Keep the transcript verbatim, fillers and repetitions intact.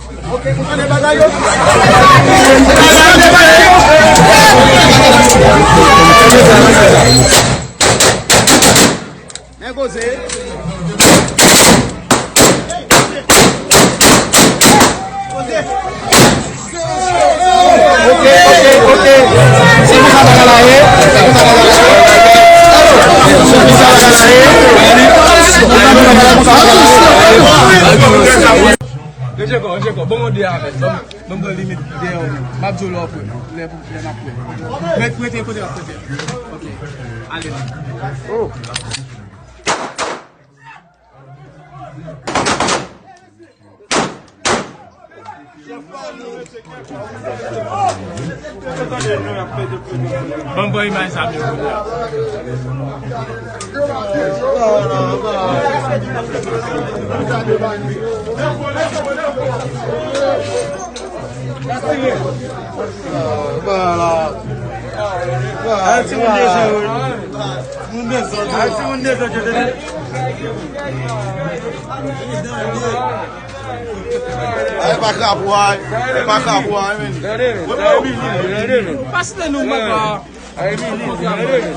Ok, ou tande bagay yo? Ou tande bagay yo? Men koze. Koze. Ok, ok, ok. Se konsa bagay la ye. Se konsa bagay la ye. Se konsa bagay la ye. Rejeko, rejeko. Bon, mwen de avè. Bon, bon, bon, limit de. M ap di w lè w prè. Lè pou, lè m ap prè. Mèt prete kote m ap prete. Ok. Ale la. Ban m pran imaj sa byen kounye a. Al timoun de jan yo. Timoun de zòt yo. Al timoun de zòt yo, tande. Ay, pa krapo, ay. Pa krapo, ay, men. Gade, men. Gade, men. Pas le nou, papa. Ay, men, men, gade, men.